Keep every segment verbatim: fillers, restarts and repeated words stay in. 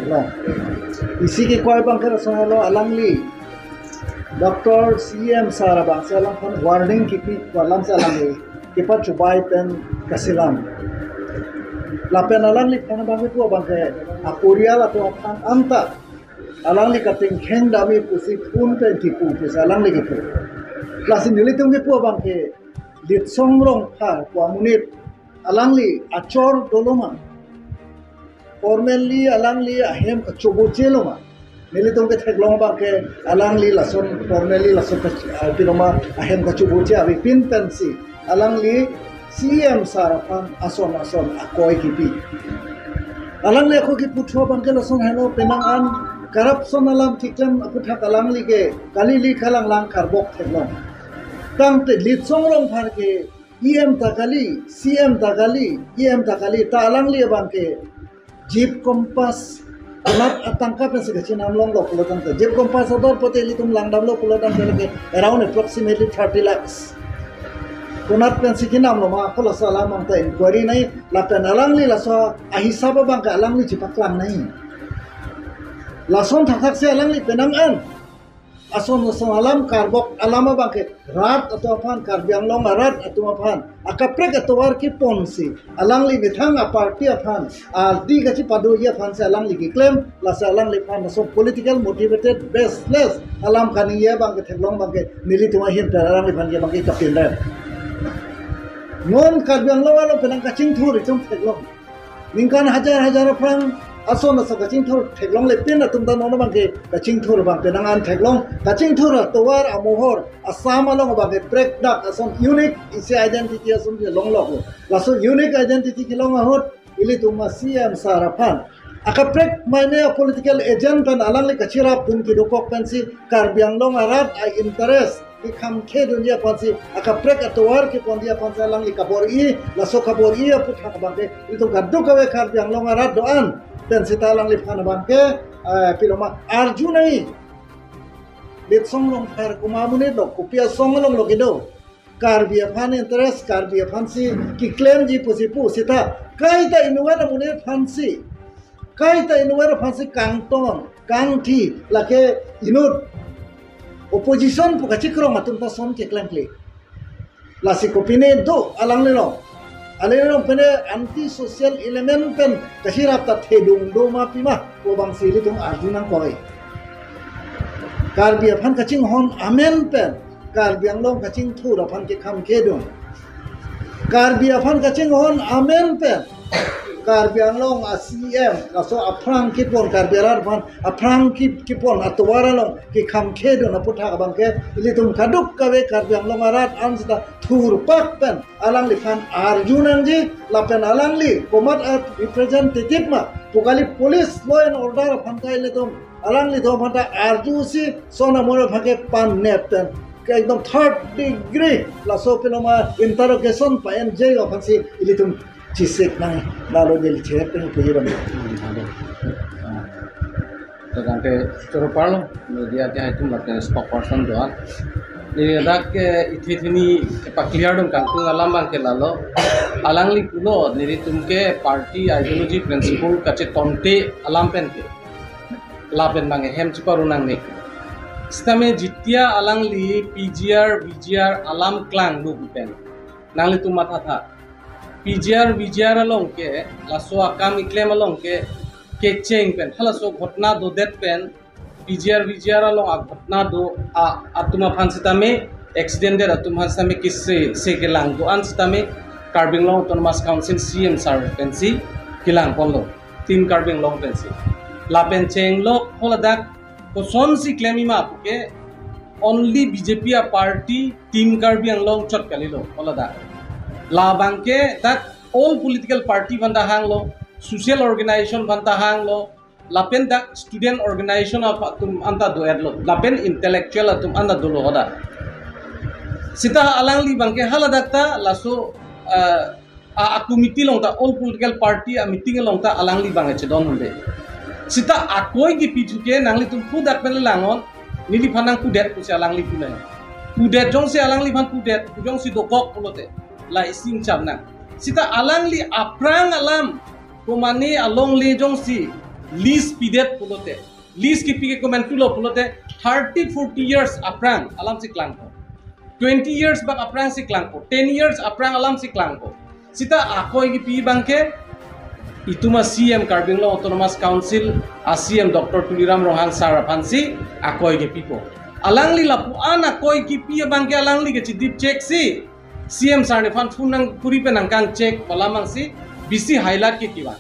Long. Isi kekoi abangke lason helo, alangli Doctor C M sir abangsi alangphan warning kipi alamsi alangli kepachubai pen kasilang. Lapen alangliphan abangke pu abangke aporial atum aphan anta alangli katingkheng dami pusi phone pen kipu pusi alangli kipu. Lasi nelitum kipu abangke Litsong Rongphar pu amonit alangli achor doloma. Formally alangli ahem kachoboche loma. Nelitum ketheklong abangke alangli lason formally lason kach-, ah, piloma ahem kachoboche avepin pensi alangli C M sir aphan ason ason akoi kipi. Alangli akoi kipu thu abangke lason helo, penang an corruption alam keklem aputhak alangli ke kali li kalanglang karbok theklong. Tangte Litsong Rongphar ke E M ta kali, C M ta kali, E M ta kali, ta alangli abangke Jeep Compass konat atangka pensi kachinam longlo pulo tangte, Jeep Compass ador pote ilitum langdamlo pulo tangte lake around approximately thirty lakhs. Konat pensi kinam loma, kola laso alam anta inquiry nangji, lapen alangli laso ahisap abangke alangli chepaklang nangji. Lason thakthak si alangli penang an ason ason alam karbok alam abangke rat atum aphan, Karbi Anglong arat atum aphan akaprek atovar keponsi alangli methang aparty aphan, aldi kachipadoji aphansi alangli keklem, lasi alangliphan laso political motivated baseless alam kaningje abangke theklong abangke nelitum ahin pen alangliphan ke abangke kapinre. Non Karbi Anglong along penang kachingthur itum theklong. Ningkan hajar hajar aphrang ason ason kachingthur theklongle, pin atum ta non abangke kachingthur abang penang an theklong. Kachingthur atovar amohor Assam along abangke prekdak ason unique isi identity ason kelonglok. Laso unique identity kelong ahut ilitum a C M sir aphan akaprek mane a political agent pen alangli kachirapdun kedokok pensi Karbi Anglong arat a-interest kekhamkhedunji aphansi, akaprek atovar keponji aphansi alangli kabor-i, laso kabor-i aputhak abangke ilitum kadokave Karbi Anglong arat do-an pen seta alangliphan abangke, eh, piloma arju nangji. Litsong Rongphar komat amonit lo, kopi asong along lo kedo. Karbi aphan interest, Karbi aphansi keklemji pusi pu seta kaita inutvet amonit aphansi, kaita inutvet aphansi kangton, kangthi, lake inut opposition pu kachikrong atum ta son keklemkle. Lasi kopine do alanglilong. Alanglilong pine anti social element pen kachirap ta thedung doma pima pu abangsi ilitum arju nangkok. Karbi aphan kachinghon amen pen Karbi Anglong kachingthur aphan kekhamkhedun. Karbi aphan kachinghon amen pen Karbi Anglong a C M, laso aphrang kepon, Karbi arat aphan aphrang ke-, kepon atovar along kekhamkhedun aputhak abangke ilitum kadokave Karbi Anglong arat an seta thurpak pen alangliphan arju nangji, lapen alangli komat a representative ma pu kali, police law and order aphan ta ilitum alanglitum aphan ta arjusi son amor aphan ke panep pen ke ekdom third degree laso piloma interrogation pa-enji aphansi ilitum chisik nang lalo neli chehek pen puji bang. Tangte choro parlo media ke haitum lapen spokesperson do-an. Neli dak ke ithi thini pa-clear dun kangtung alam abangke lalo. Alangli pulo nelitum ke party ideology principle kachetonte alam pen ke. Lapen abang hem cheparu nangne. Sitame jitia alangli P G R, V G R alam klanglo pen nanglitum mathatha. P G R, V G R along ke, laso akam keklem along ke, kecheng pen, halaso ghotna dodet pen, P G R, V G R along aghotna do, a, atum aphan sitame, accident det atum aphan sitame kese, se kelang do-an sitame, Karbi Anglong Autonomous Council C M sir pensi kelang ponlo, Team Karbi Anglong pensi. Lapen chenglok holadak kosonsi klemji ma puke, only B J P a party, Team Karbi Anglong chot kalilo, holadak. Labangke dak all political party aphan ta hanglo, social organization aphan ta hanglo, lapen dak student organization atum anta do-etlo, lapen intellectual atum anta dolo hoda. Seta alangli abangke haladak ta laso, eh, a, a committee along ta, all political party a meeting along ta alangli abang chedon hunde. Seta akoi kipi thuke nanglitum pudak pen langon, neliphan nangpudet pusi alangli punai. Pudet jongsi alangliphan pudet, jongsi dokok pulote, la isi ingcham nang. Seta alangli aphrang alam, komane alongle jongsi lease pidet pulote, lease kipi ke komantulo pulote, thirty forty years aphrang alamsi klangpo. Twenty years bak aphrangsi klangpo, ten years aphrang alamsi klangpo. Sita akoi kipi abangke itum a-C M, Karbi Anglong Autonomous Council a-C M Doctor Tuliram Ronghang sir aphansi akoi kipipo. Alangli lapu-an akoi kipi abangke alangli kachidip chek si C M sir nephan phone nangkuri pen nangkang chek pu alam abangsi bisi highlight ke kevang.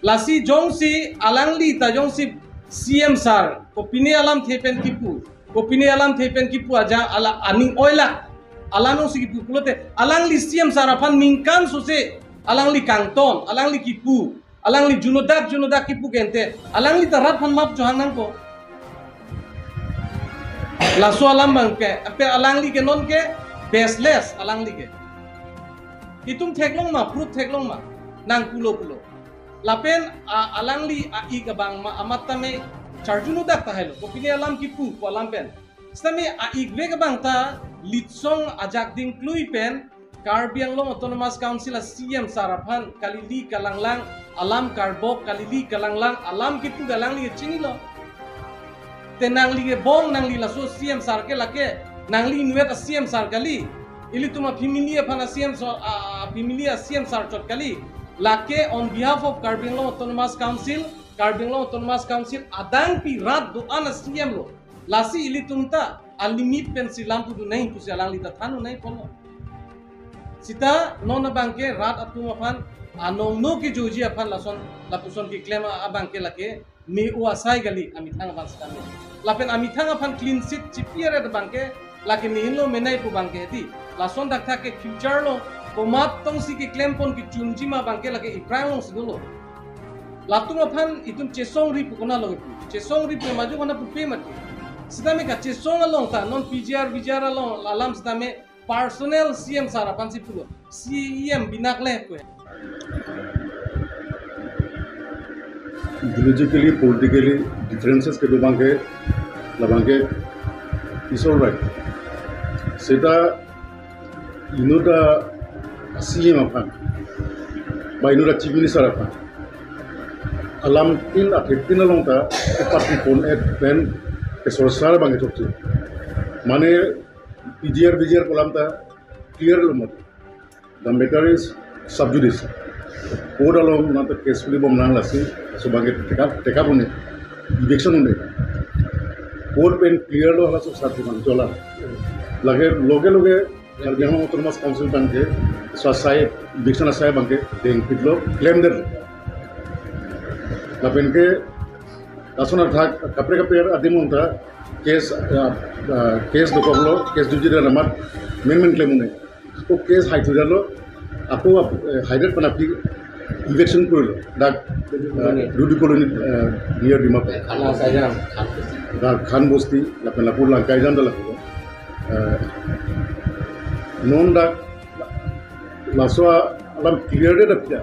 Lasi jongsi alangli ta jongsi C M sir kopine alamthe pen kipu, kopine alamthe pen kipu aja ala aning oilak, alam jongsi kipu pulote, alangli C M sir aphan ningkan sose alangli kangton, alangli kipu, alangli junodak junodak kipu kente, alangli ta rat aphan map johang nangpo. Laso alam abangke, ape alangli ke non ke baseless alangli ke. Itum theklong ma, proof theklong ma, nangpulo pulo. Lapen a, alangli a-ik abang ma amat tame charjunodak tahai lo. Kopine alam kipu pu alam pen. Sitame a-ik vek abang ta litsong ajak dingklui pen Karbi Anglong Autonomous Council a-C M sir aphan kalili kalanglang alam karbok, kalili kalanglang alam kipu ke alangli chinilo. Te nangli ke bong, nangli laso C M sir ke lake, nangli inutvet a-C M sir kali. Ilitum a-family aphan a-C M sir, a, a-family a-C M sir chot kali. Lake on behalf of Karbi Anglong Autonomous Council, Karbi Anglong Autonomous Council adangpi rat do-an a-C M lo. Lasi ilitum ta a-limit pensi lam pudun nai pusi alangli ta than-un nai pulo. Sita non abangke rat atum aphan anong no kejoji aphan lason lapuson keklem a-, abangke lake me-o asai kali amethang aphan sitame. Lapen amethang aphan clean sheet chipi aret abangke lake mehin lo menei pu abangke hedi. Lason dakthak ke future lo komat tongsi keklempon kechunji ma abangke lake iphrang alongsi dolo. Latum aphan itum chesongri pu konat lo kipu. Chesongri pu maju kona pupe mati. Sitame kachesong along ta non P G R V G R along alam sitame personal C M sir aphansi pulo. C E M binak le pu. Ideologically, politically differences kedo abangke, labangke is all right. Seta inut a-C M aphan, ba inut a-Chief Minister aphan alamtin athektin along ta epatipon-et pen kesorsar abangke chokche. Mane P G R V G R pu alam ta clear lo mati. The matter is sub judice. Court along nangta case puli bom nang lasi, laso abangke tekap, tekap un-e, eviction un-e. Court pen clear lo halaso sub judice chola. Lage loge loge Karbi Anglong Autonomous Council abangke, laso asai, eviction asai abangke dengpitlo, klemdetlo. Lapen ke lason athak kaprek kaprek adim along ta case, ah, ah, case dokoklo, case duji dan amat men men klem un-e. Ako case haithudetlo, ako ap-, eh, haidet pen aphi eviction kurilo. Dak, eh, Dudi Colony, eh, near Dimapur. Khan Bosti. Dak Khan Bosti, lapen lapu Langkaijang ta lapu. Eh, non dak laso alam clear det aphi.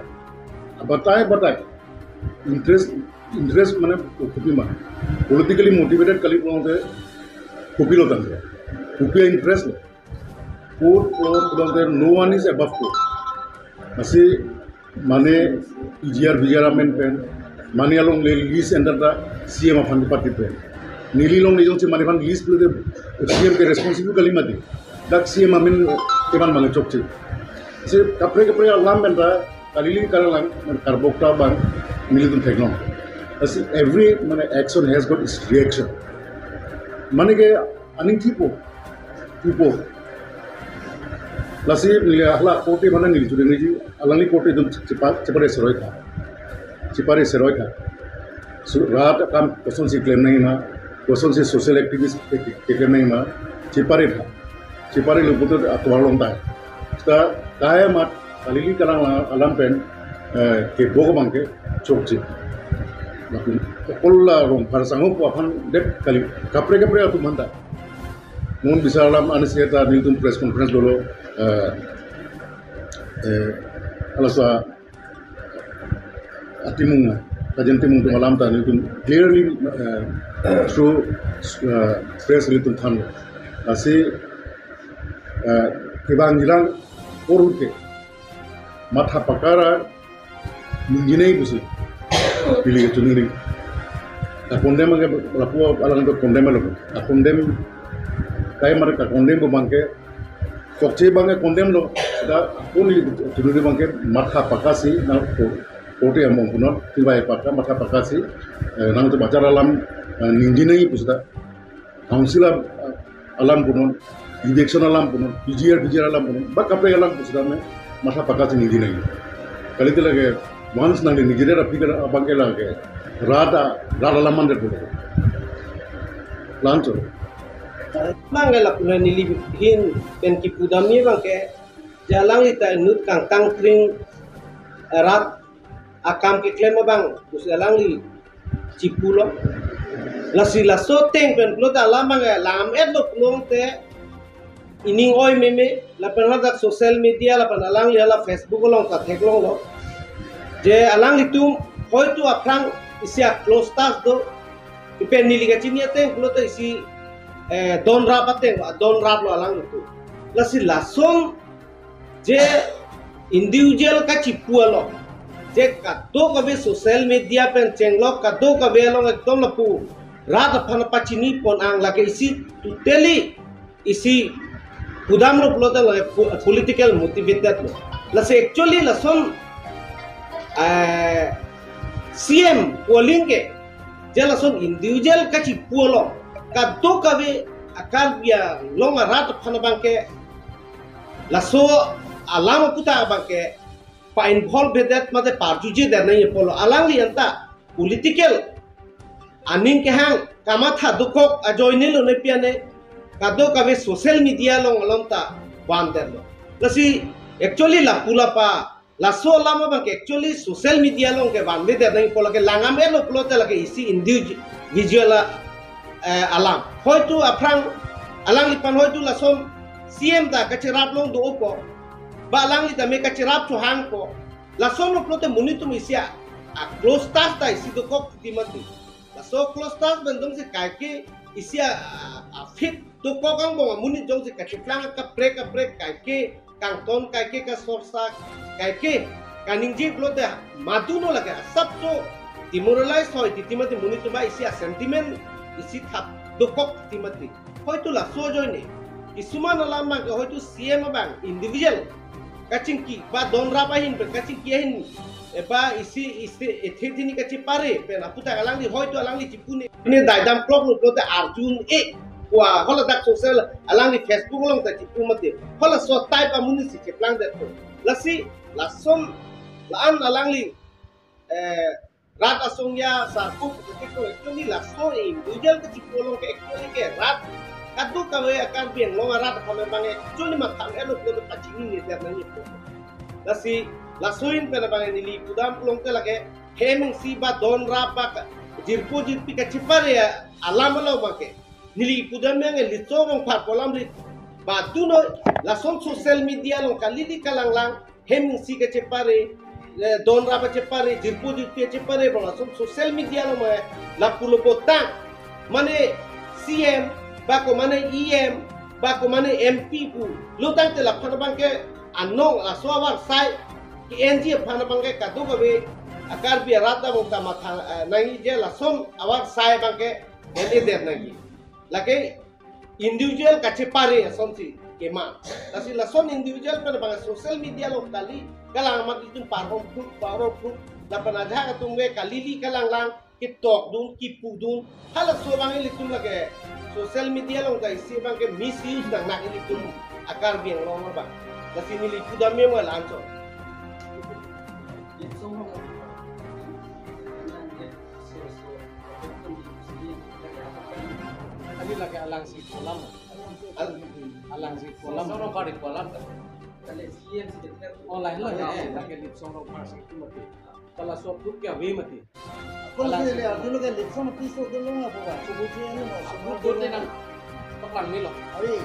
Batai batai. Interest, interest mane kopi ma. Politically motivated kali pulote kopilo tangte. Kopi interest lo. Court, court pulote no one is above court. Lasi mane P G R V G R amen pen, mane along le lease enter ta C M aphan pati pen. Neli along le jongsi mane aphan lease pulote C M ke responsible kali mati. Dak C M amen teman mane chokche. Si kaprek kaprek alam pen ta kalili kalanglang karbok ta abang nelitum theklong. Lasi every mane action has got its reaction. Mane ke aning kipu, kipu. Lasi neli ahla kote mane neli churi neli alangli kote itum chepa-, chepare seroi tha. Chepare seroi tha. So, rat akam kosonsi klem nangji ma, kosonsi social activist ke, ke, keklem nangji ma, chepare tha. Chepare lo pulote atovar along ta. Ta kaya mat kalili kalanglang alam pen, eh, kebok abangke chokche. Lapen okol la Rongphar sangho pu aphan det kali, kaprek kaprek atum aphanta. Mon bisar alam ansi ta nelitum press conference dolo, eh, eh, halaso atimung, kajen timung atum alam ta nelitum clearly, eh, through, eh, press nelitum thanlo. Lasi, eh, kevang jilang korut ke matha pakara nungjinei pusi. Pili ke chuningri. Akondem ke lapu alang to condemn lo. Akondem kai mar ka condemn ko abang ke. Chokche abang ke condemn lo. Da pon neli chuningri abang ke matha pakka si na ko kote among punon tibai pakka matha pakka si. Eh, nangtum achar alam, eh, ningje nangji pu seta. Council a-, alam punon, election alam punon, P G R, P G R alam punon, ba kaprek alam pu seta me matha pakka si ningje nangji. Kalite lake once nangli ningjedet aphi ke abang ke lake rat a-, rat alam mandet punon. Lancho. Abang ke lapu neli ahin pen kipudam abang ke, je alangli ta inut kangtang tring, eh, rat akam keklem abang pusi alangli chipulo. Lasi laso ateng pen pulote alam abang ke langdam-etlo pulote ining oi meme, lapen hadak social media lapen alangli hala Facebook along ta theklonglo. Je alanglitum hoitu aphrang isi a-close touch do. Ipen neli kachini ateng pulote isi, eh, don rap ateng, don raplo alanglitum. Lasi lason je individual kachipu along, je kadokave social media pen chenglok kadokave along ekdom lapu rat aphan pachini pon ang lake isi totally isi pudamlo pulote lake po-, political motivated lo. Lasi actually lason, eh, C M Wulingke je lason individual kachipu along kadokave a-Karbi Anglong arat aphan abang ke laso alam aputhak abang ke pa-involve-det mate parjujedet nangji pulo. Alangli anta political aning kehang kamatha dokok ajoine lo ne pi ane kadokave social media along along ta vandetlo. Lasi actually lapu lapa laso alam abang ke actually social media along ke vanvedet nangji pulo ke langdam-etlo pulote lake isi individual a-, eh, alam. Hoitu aphrang alangliphan hoitu lason C M ta kacherap long do-opo. Ba alangli ta me kacherap chohangpo. Lasonlo pulote monit atum isi a, a-close touch ta isi dokok titi mati. Laso close touch pen jongsi kaike isi a, a, a-fit dokok angbong amonit jongsi kacheplang kaprek kaprek kaike kangton kaike kasorsa kaike kaningje pulote maduno lake asapso demoralize hoi titi mati monit atum ba isi a-sentiment isi thap dokok titi mati. Hoitu laso ajoine kisuman alam abang ke hoitu C M abang individual kachingki ba don rap ahin pen kachingki ahin, eh, ba isi isi ethe thini kachepare pen aputhak alangli hoitu alangli chipu ne ne daidam kloklo pulote arju un-e, wa hala dak social alangli Facebook along ta chipu mati. Halaso type amonit si cheplangdetpo. Lasi lason la-an alangli, eh, rat asong ya sarkup ketok actually laso individual kachipu along ke actually ke rat kadokave a-Karbi Anglong arat aphan abang actually matham elo pulote pachinine-det nangji pu. Lasi laso ahin pen abang neli pudam pulote lake hem isi ba don rap ba ka-, jirpo jirpi kachepare alam along abang ke neli pudam yang Litsong Rongphar pu alam rit. Ba duno lason social media along kalili kalanglang hem isi kachepare, eh, don rap kachepare, jirpo jirpi kachepare, bang lason social media along me lapu lo botang. Mane C M, ba ko mane E M, ba ko mane M P pu. Lo tangte laphan abang ke anong laso avarsai ke-enji aphan abang ke kadokave a-Karbi arat abang ta matha, eh, nangji je lason avarsai abang ke en-edet nangji. Lake individual kachepare asonsi kema. Lasi lason individual pen abang social media along kali kalang amat itum parhom proof, parhom proof. Lapen ajahak atum ke kalili kalanglang ketok dun, kipu dun. Halaso abang ilitum lake social media along ta isi abang ke misuse nang nak ilitum a-Karbi Anglong abang. Lasi neli pudam me mo la-anchot. Kali lake alang si kolam. Al-, alang si kolam. Soro kari kolam. Oh, lain lo ya. Lake Litsong Rongphar si itu mati. Kalau suap tu kya we mati. Kalau alang si le, dulu kan Litsong piso dulu nggak apa-apa. Subuh dia lu nggak, subuh dia nang. Paklang ni lo. Ari.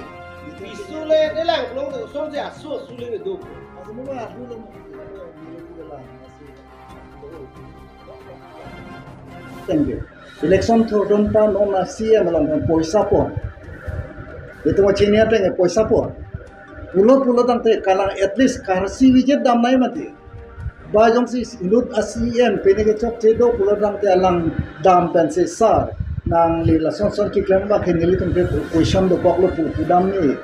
Piso le, dia lang, kalau nggak, suap dia asu, asu le dulu. Asu dulu lah, dulu. Thank you. Election thordon ta non na C M along poisa po. Itu macam ini ada yang poisa po. Pulo pulo tangte kalang at least karsi visit dam nai mati. Ba jongsi inut a-C E M pine kechokche do pulo tangte alang dam pensi sir, nangli lason son keklem abang ke nelitum ke question dokoklo pu pudam ni.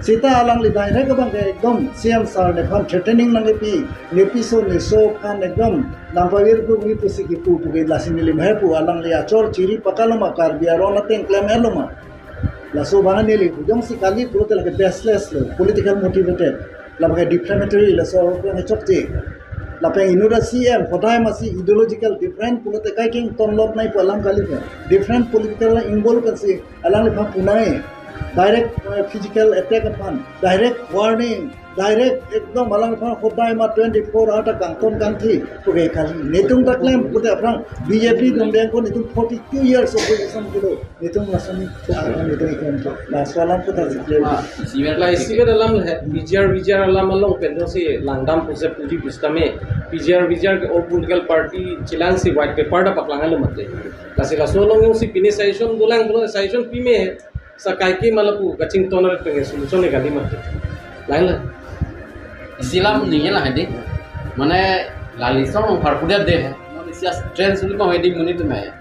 Seta alangli direct abang ke ekdom C M sir nephan threatening nangkepi, nepiso neso aphan ekdom nangpavirpu nangkepusi kipu pu ke lasi neli mahai pu, alangli achor chiri pakalo ma, Karbi aron ateng klem-etlo ma. Laso abang neli jongsi kali pulote lake baseless lo, political motivated. Labang ke defamatory, laso abang ke chokche. Lapen inut a-C E M hodai masi ideological different pulote kaikeng tonlot nai pu alam kali ke. Different political involvement si alangliphan pu nai. Direct, eh, physical attack aphan, direct warning, direct ekdom alangliphan hodai ma twenty-four hour ta kangton kangthi pu ke kali. Netum ta klem pute aphrang B J P dongdeng ko netum forty-two years opposition kedo. Netum lason, ah, netum itum ke. Laso alam puta si. Ah, isivet la isivet alam he, P G R, V G R alam along pen jongsi langdam pusi puji pusitame, P G R, V G R ke all political party chelangsi white paper ta paklang alo mate. Lasi laso along jongsi pine suggestion dolang pulo, suggestion pime, sa kaike ma lapu kachington ret pen solution e kali mate. Lain la. Isi alam ningje la hedi. Mane la Lisong Rongphar pudet de. Mane isi as trend suli ma hedi monit atum he.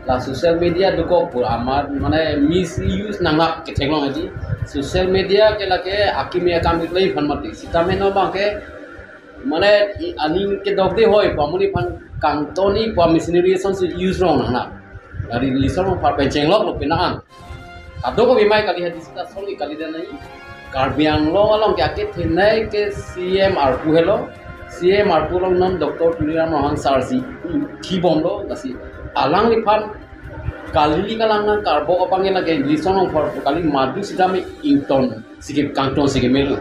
La social media dokok pu amat mane misuse nanglak ketheklong hedi. Social media ke lake akimi akam iklai phan mati. Sitame non abang ke mane i aning kedok de hoi pu amonit aphan kangton-i pu a-machinery asonsi use rong nang na. Dari Lisong Rongphar pen chengloklo pine an. Kadokave mai kali hedi sita soli kali dan nai. Karbi Anglong along ke akethenei ke C M arpu helo. C M arpu along non Doctor Tuliram Ronghang sir si kibomlo, lasi alangliphan kali kalang nang karbok abang ke lake Lisong Rongphar kali madu sitame ington si ke kangton si kemelo.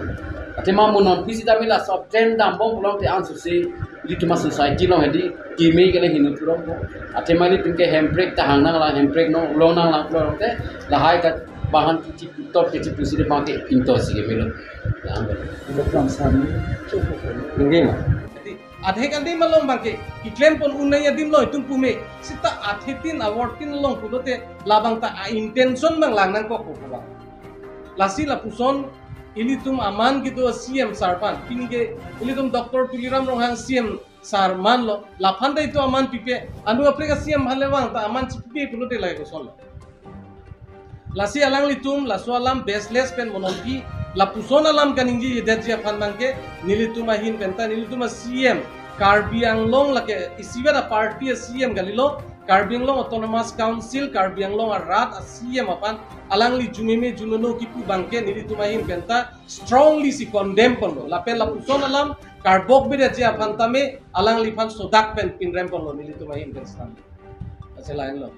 Athema mo nonpi sitame laso trend dambom pulote ansose ilitum a-society along hedi keme kele hinu turong ko. Athema ilitum ke hemprek ta hang nanglang, hemprek no long nanglang pulote lahai ka bahan kichi top kichi pusi de abang ke ington si kemelo. Yang Doktor Sam ni. Nggih ma. Jadi, adhe kan di malong abang ke, keklem pon un nai adim lo itum pume, sita athetin awortin along pulote labang ta a-intention abang lang nangkok ko abang. Lasi lapuson ilitum aman kedo C M sir aphan, pini ke ilitum Doctor Tuliram Ronghang C M sir manlo, laphan ta itum aman pipe, anut kaprek a-C M aphan le abang ta aman chipipe pulote lahai koson lo. Lasi alanglitum laso alam baseless pen mo nonpi, lapuson alam kaningje-edetji aphan abang ke nelitum ahin pen ta, nelitum a-C M, Karbi Anglong lake isivet a-party a-C M kalilo, Karbi Anglong Autonomous Council, Karbi Anglong arat a-C M aphan alangli jumeme junono kipu abang ke nelitum ahin pen ta strongly si condemn ponlo. Lapen lapuson alam karbok bedetji aphan tame alangliphan sodak pen pinrem ponlo nelitum ahin pen sitame. Achelai lo.